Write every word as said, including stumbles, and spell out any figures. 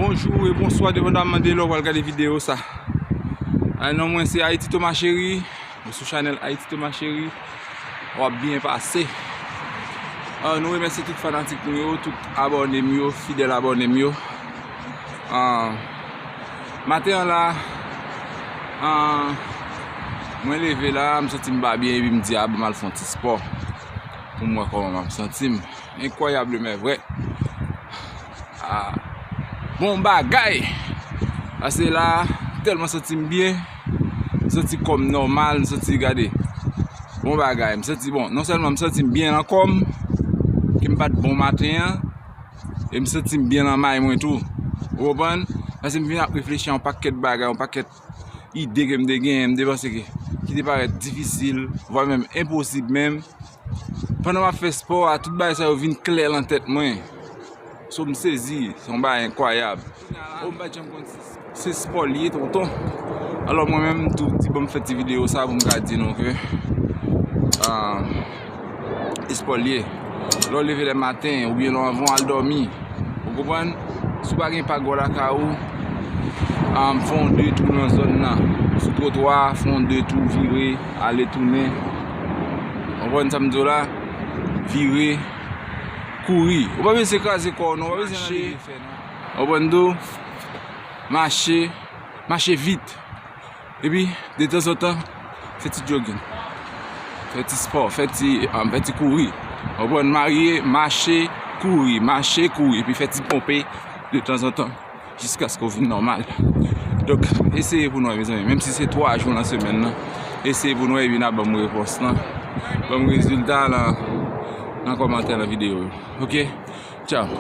Bonjou e bonswa, depandaman de lè w pral gade videyo sa. A, non mwen se Haïti Thomas Chéri. Ou sou chanèl Haïti Thomas Chéri. W ap byen pase. Ah, nou remèsye tout fanatik nou yo, tout abòne m yo, fidèl abòne m yo. Ah, maten an la, ah, mwen leve la, m santi m pa byen, epi m di, "A, ban m al fè yon ti spò pou m wè kòman m ap santi m." Incroyable, men vrè. Ah, bon bagay. Pase la, tèlman santi m byen. M santi kò m nòmal, m santi, gade. Bon bagay, m santi bon. Non sèlman m santi m byen nan kò m, ke m pa t bon maten an, e m santi m byen nan may mwen tou. Ou konprann? Pase m vin ap reflechi a yon pakèt bagay, yon pakèt ide ke m te genyen, m te panse ke, ki te parèt difisil, vwa menm enposib menm. Pandan m ap fè spò a, tout bagay sa yo vin klè lan tèt mwen. So, m sezi, se yon bagay enkwayab. O, m pa t janm konn si se spò l ye, tonton. Alò, mwen menm, m tou di, bon, m fè ti videyo sa pou m ka di nou ke, ah, e spò l ye. Lè w leve lè maten, oubyen lè w anvan w al dòmi, ou konprann? Si w pa gen pagòd lakay ou, ah, fè yon de tou nan zòn nan. Sou twotwa, fè yon de tou, vire, ale tounen. Ou konprann sa m di w la? Vire, kouri. Ou pa bezwen kraze kò w, non. Ou pa bezwen nan leve fè, non. Ou konprann tou? Mache, mache vit. Epi, detanzantan, fè ti jogging. Fè ti spò, fè ti, ah, fè ti kouri. Ou konprann? Marye, mache, kouri, mache, kouri. Epi fè ti ponpe detanzantan. Jiskaske w vin nòmal. Donk, eseye pou nou wè, mezanmi. Menm si se twa jou nan semèn nan, eseye pou nou wè, epi n a ban m repons lan. Ban m rezilta lan, nan kòmantè, lan videyo yo. Oke? Tchaw.